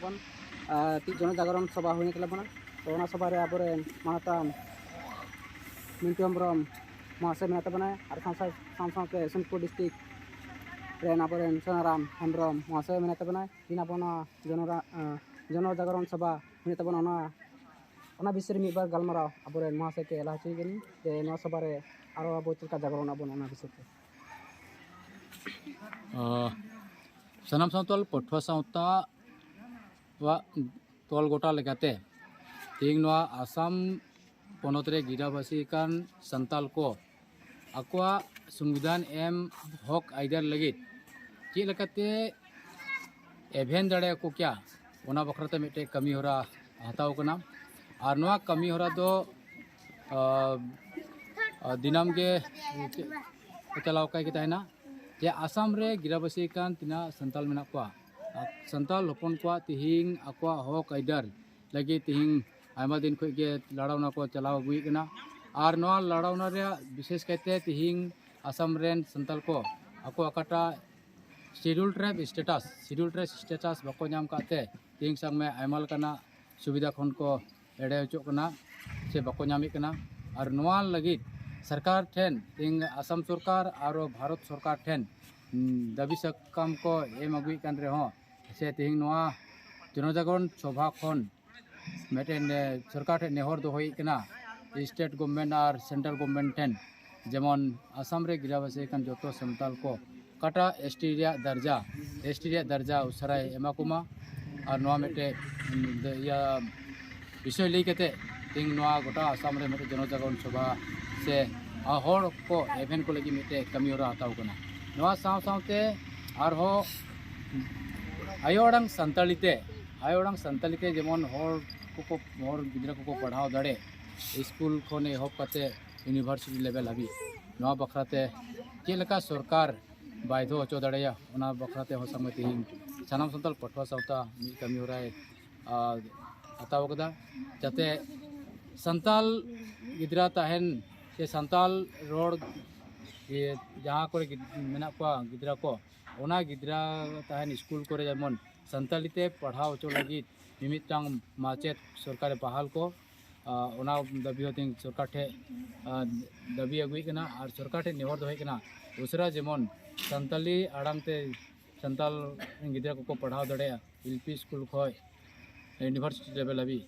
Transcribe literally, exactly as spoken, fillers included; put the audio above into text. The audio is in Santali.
ᱵᱚᱱ ᱛᱤ ᱡᱚᱱᱚ ᱡᱟᱜᱚᱨᱚᱱ ᱥᱚᱵᱷᱟ ᱦᱩᱭᱮᱱ ᱛᱟᱵᱚᱱᱟ᱾ ᱛᱚ ᱚᱱᱟ ᱥᱚᱵᱷᱟ ᱨᱮ ᱟᱵᱚᱨᱮᱱ ᱢᱟᱱᱚᱛᱟᱱ ᱢᱤᱱᱴᱩ ᱦᱮᱢᱵᱨᱚᱢ ᱢᱚᱦᱟᱥᱚᱭ ᱢᱮᱱᱟᱭ ᱛᱟᱵᱚᱱᱟᱭ, ᱟᱨ ᱥᱟᱶ ᱥᱟᱶ ᱥᱟᱶ ᱥᱟᱶᱛᱮ ᱥᱳᱱᱯᱩᱨ ᱰᱤᱥᱴᱨᱤᱠᱴ ᱨᱮᱱ ᱟᱵᱚᱨᱮᱱ ᱥᱳᱱᱟᱨᱟᱢ ᱦᱮᱢᱵᱨᱚᱢ ᱢᱚᱦᱟᱥᱚᱭ ᱢᱮᱱᱟᱭ ᱛᱟᱵᱚᱱᱟᱭ᱾ ᱛᱤᱦᱤᱧ ᱟᱵᱚ ᱱᱚᱣᱟ ᱡᱚᱱᱚ ᱡᱚᱱᱚ ᱡᱟᱜᱚᱨᱚᱱ ᱥᱚᱵᱷᱟ ᱦᱩᱭᱩᱜ ᱛᱟᱵᱚᱱᱟ, ᱚᱱᱟ ᱚᱱᱟ ᱵᱤᱥᱚᱭ ᱨᱮ ᱢᱤᱫ ᱵᱟᱨ ᱜᱟᱞᱢᱟᱨᱟᱣ ᱟᱵᱚᱨᱮᱱ ᱢᱚᱦᱟᱥᱚᱭ ᱠᱮ ᱮᱞᱟ ᱦᱚᱪᱚᱭ ᱠᱟᱱᱟ, ᱡᱮ ᱱᱚᱣᱟ ᱥᱚᱵᱷᱟ ᱨᱮ ᱟᱨᱚ ᱟᱵᱚ ᱪᱮᱫ ᱞᱮᱠᱟ ᱡᱟᱜᱽᱨᱚᱱ ᱟᱵᱚᱱ, ᱚᱱᱟ ᱵᱤᱥᱚᱭ ᱛᱮ᱾ ᱚ, ᱥᱟᱱᱟᱢ ᱥᱟᱱᱛᱟᱲ ᱯᱟᱹᱴᱷᱩᱣᱟᱹ ᱥᱟᱶᱛᱟ ᱣᱟᱜ ᱛᱚᱞ ᱜᱚᱴᱟ ᱞᱮᱠᱟᱛᱮ ᱛᱮᱦᱮᱧ ᱱᱚᱣᱟ ᱟᱥᱟᱢ ᱯᱚᱱᱚᱛ ᱨᱮ ᱜᱤᱨᱟᱵᱟᱹᱥᱤ ᱟᱠᱟᱱ ᱥᱟᱱᱛᱟᱲ ᱠᱚ ᱟᱠᱚᱣᱟᱜ ᱥᱚᱝᱵᱤᱫᱷᱟᱱ ᱮᱢ ᱦᱚᱠ ᱟᱹᱭᱫᱟᱹᱨ ᱞᱟᱹᱜᱤᱫ ᱪᱮᱫ ᱞᱮᱠᱟᱛᱮ ᱮᱵᱷᱮᱱ ᱫᱟᱲᱮᱭᱟᱠᱚ ᱠᱮᱭᱟ, ᱚᱱᱟ ᱵᱟᱠᱷᱨᱟᱛᱮ ᱢᱤᱫᱴᱮᱡ ᱠᱟᱹᱢᱤ ᱦᱚᱨᱟ ᱦᱟᱛᱟᱣ ᱠᱟᱱᱟ᱾ ᱟᱨ ᱱᱚᱣᱟ ᱠᱟᱹᱢᱤ ᱦᱚᱨᱟ ᱫᱚ, ᱟᱸ, ᱟᱸ, ᱫᱤᱱᱟᱹᱢ ᱜᱮ ᱪᱟᱞᱟᱣ ᱟᱠᱟᱭ ᱜᱮ ᱛᱟᱦᱮᱱᱟ, ᱡᱮ ᱟᱥᱟᱢ ᱨᱮ ᱜᱤᱨᱟᱵᱟᱹᱥᱤ ᱟᱠᱟᱱ ᱛᱤᱱᱟᱹᱜ ᱥᱟᱱᱛᱟᱲ ᱢᱮᱱᱟᱜ ᱠᱚᱣᱟ, ᱥᱟᱱᱛᱟᱲ ᱦᱚᱯᱚᱱ ᱠᱚᱣᱟᱜ ᱛᱤᱦᱤᱧ ᱟᱠᱚᱣᱟᱜ ᱦᱚᱠ ᱟᱹᱭᱫᱟᱹᱨ ᱞᱟᱹᱜᱤᱫ ᱛᱤᱦᱤᱧ ᱟᱭᱢᱟ ᱫᱤᱱ ᱠᱷᱚᱱ ᱜᱮ ᱞᱟᱲᱟᱣᱱᱟ ᱠᱚ ᱪᱟᱞᱟᱣ ᱟᱹᱜᱩᱭᱮᱫ ᱠᱟᱱᱟ᱾ ᱟᱨ ᱱᱚᱣᱟ ᱞᱟᱲᱟᱣᱱᱟ ᱨᱮᱭᱟᱜ ᱵᱤᱥᱮᱥ ᱠᱟᱭᱛᱮ ᱛᱤᱦᱤᱧ ᱟᱥᱟᱢ ᱨᱮᱱ ᱥᱟᱱᱛᱟᱲ ᱠᱚ ᱟᱠᱚ ᱚᱠᱟᱴᱟᱜ Schedule Tribe status, Schedule Tribe status ᱵᱟᱠᱚ ᱧᱟᱢ ᱠᱟᱜ ᱛᱮ ᱛᱮᱦᱮᱧ ᱥᱟᱵ ᱢᱮ ᱟᱭᱢᱟ ᱞᱮᱠᱟᱱᱟᱜ ᱥᱩᱵᱤᱫᱷᱟ ᱠᱷᱚᱱ ᱠᱚ ᱮᱲᱮ ᱦᱚᱪᱚᱜ ᱠᱟᱱᱟ ᱥᱮ ᱵᱟᱠᱚ ᱧᱟᱢᱮᱫ ᱠᱟᱱᱟ᱾ ᱟᱨ ᱱᱚᱣᱟ ᱞᱟᱹᱜᱤᱫ ᱥᱚᱨᱠᱟᱨ ᱴᱷᱮᱱ, ᱛᱮᱦᱮᱧ ᱟᱥᱟᱢ ᱥᱚᱨᱠᱟᱨ ᱟᱨ ᱵᱷᱟᱨᱚᱛ ᱥᱚᱨᱠᱟᱨ ᱴᱷᱮᱱ, ᱩᱸ, ᱫᱟᱹᱵᱤ ᱥᱟᱠᱟᱢ ᱠᱚ ᱮᱢ ᱟᱹᱜᱩᱭᱮᱫ ᱠᱟᱱ ᱨᱮᱦᱚᱸ, ᱥᱮ ᱛᱮᱦᱮᱧ ᱱᱚᱣᱟ ᱡᱚᱱᱚᱡᱟᱜᱚᱨᱚᱱ ᱥᱚᱵᱷᱟ ᱠᱷᱚᱱ ᱢᱤᱫᱴᱮᱱ, ᱮ, ᱥᱚᱨᱠᱟᱨ ᱴᱷᱮᱱ ᱱᱮᱦᱚᱨ ᱫᱚᱦᱚᱭᱮᱫ ᱠᱟᱱᱟ, state government ᱟᱨ central government ᱴᱷᱮᱱ, ᱡᱮᱢᱚᱱ ᱟᱥᱟᱢ ᱨᱮ ᱜᱤᱨᱟᱵᱟᱹᱥᱤ ᱟᱠᱟᱱ ᱡᱚᱛᱚ ᱥᱟᱱᱛᱟᱲ ᱠᱚ ᱚᱠᱟᱴᱟᱜ S T ᱨᱮᱭᱟᱜ ᱫᱟᱨᱡᱟ, S T ᱨᱮᱭᱟᱜ ᱫᱟᱨᱡᱟ ᱩᱥᱟᱹᱨᱟᱭ ᱮᱢᱟ ᱠᱚᱢᱟ᱾ ᱟᱨ ᱱᱚᱣᱟ ᱢᱤᱫᱴᱮᱡ, ᱩᱢ, ᱫᱚ ᱤᱭᱟᱹ ᱵᱤᱥᱚᱭ ᱞᱟᱹᱭ ᱠᱟᱛᱮ ᱛᱮᱦᱮᱧ ᱱᱚᱣᱟ ᱜᱚᱴᱟ ᱟᱥᱟᱢ ᱨᱮ ᱢᱤᱫᱴᱮᱡ ᱡᱚᱱᱚᱡᱟᱜᱚᱨᱚᱱ ᱥᱚᱵᱷᱟ ᱥᱮ, ᱟ, ᱦᱚᱲ ᱠᱚ ᱮᱵᱷᱮᱱ ᱠᱚ ᱞᱟᱹᱜᱤᱫ ᱢᱤᱫᱴᱮᱡ ᱠᱟᱹᱢᱤ ᱦᱚᱨᱟ ᱦᱟᱛᱟᱣ ᱠᱟᱱᱟ᱾ ᱱᱚᱣᱟ ᱥᱟᱶ ᱥᱟᱶᱛᱮ ᱟᱨᱦᱚᱸ ᱟᱭᱳ ᱟᱲᱟᱝ ᱥᱟᱱᱛᱟᱲᱤ ᱛᱮ, ᱟᱭᱳ ᱟᱲᱟᱝ ᱥᱟᱱᱛᱟᱲᱤ ᱛᱮ ᱡᱮᱢᱚᱱ ᱦᱚᱲ ᱠᱚᱠᱚ, ᱦᱚᱲ ᱜᱤᱫᱽᱨᱟᱹ ᱠᱚᱠᱚ ᱯᱟᱲᱦᱟᱣ ᱫᱟᱲᱮ, ᱥᱠᱩᱞ ᱠᱷᱚᱱ ᱮᱦᱚᱵ ᱠᱟᱛᱮ university level ᱦᱟᱹᱵᱤᱡ, ᱱᱚᱣᱟ ᱵᱟᱠᱷᱨᱟ ᱛᱮ ᱪᱮᱫ ᱞᱮᱠᱟ ᱥᱚᱨᱠᱟᱨ ᱵᱟᱭᱫᱷᱚ ᱦᱚᱪᱚ ᱫᱟᱲᱮᱭᱟ, ᱚᱱᱟ ᱵᱟᱠᱷᱨᱟ ᱛᱮᱦᱚᱸ ᱥᱟᱢᱟᱝ ᱛᱮᱦᱮᱧ ᱥᱟᱱᱟᱢ ᱥᱟᱱᱛᱟᱲ ᱯᱟᱹᱴᱷᱩᱣᱟᱹ ᱥᱟᱶᱛᱟ ᱢᱤᱫ ᱠᱟᱹᱢᱤ ᱦᱚᱨᱟᱭ, ᱟ, ᱦᱟᱛᱟᱣ ᱠᱟᱫᱟ, ᱡᱟᱛᱮ ᱥᱟᱱᱛᱟᱲ ᱜᱤᱫᱽᱨᱟᱹ ᱛᱟᱦᱮᱱ ᱥᱮ ᱥᱟᱱᱛᱟᱲ ᱨᱚᱲ, ᱤᱭᱟᱹ, ᱡᱟᱦᱟᱸ ᱠᱚᱨᱮ ᱜᱤᱫ-, ᱢᱮᱱᱟᱜ ᱠᱚᱣᱟ ᱜᱤᱫᱽᱨᱟᱹ ᱠᱚ, ᱚᱱᱟ ᱜᱤᱫᱽᱨᱟᱹ ᱛᱟᱦᱮᱱ ᱥᱠᱩᱞ ᱠᱚᱨᱮ ᱡᱮᱢᱚᱱ ᱥᱟᱱᱛᱟᱞᱤ ᱛᱮ ᱯᱟᱲᱦᱟᱣ ᱦᱚᱪᱚ ᱞᱟᱹᱜᱤᱫ ᱢᱤᱢᱤᱫᱴᱟᱝ ᱢᱟᱪᱮᱫ ᱥᱚᱨᱠᱟᱨᱮ ᱵᱟᱦᱟᱞ ᱠᱚ, ᱟᱨ ᱚᱱᱟ ᱫᱟᱹᱵᱤ ᱦᱚᱸ ᱛᱮᱦᱮᱧ ᱥᱚᱨᱠᱟᱨ ᱴᱷᱮᱱ, ᱟᱨ ᱫᱟᱹᱵᱤ ᱟᱹᱜᱩᱭᱮᱫ ᱠᱟᱱᱟ ᱟᱨ ᱥᱚᱨᱠᱟᱨ ᱴᱷᱮᱱ ᱱᱮᱦᱚᱨ ᱫᱚᱦᱚᱭᱮᱫ ᱠᱟᱱᱟ, ᱩᱥᱟᱹᱨᱟ ᱡᱮᱢᱚᱱ ᱥᱟᱱᱛᱟᱞᱤ ᱟᱲᱟᱝ ᱛᱮ ᱥᱟᱱᱛᱟᱞ ᱨᱮᱱ ᱜᱤᱫᱽᱨᱟᱹ ᱠᱚᱠᱚ ᱯᱟᱲᱦᱟᱣ ᱫᱟᱲᱮᱭᱟᱜᱼᱟ, ᱮᱞ ᱯᱤ ᱥᱠᱩᱞ ᱠᱷᱚᱱ ᱤᱭᱩᱱᱤᱵᱷᱟᱨᱥᱤᱴᱤ ᱞᱮᱵᱮᱞ ᱦᱟᱹᱵᱤᱡ᱾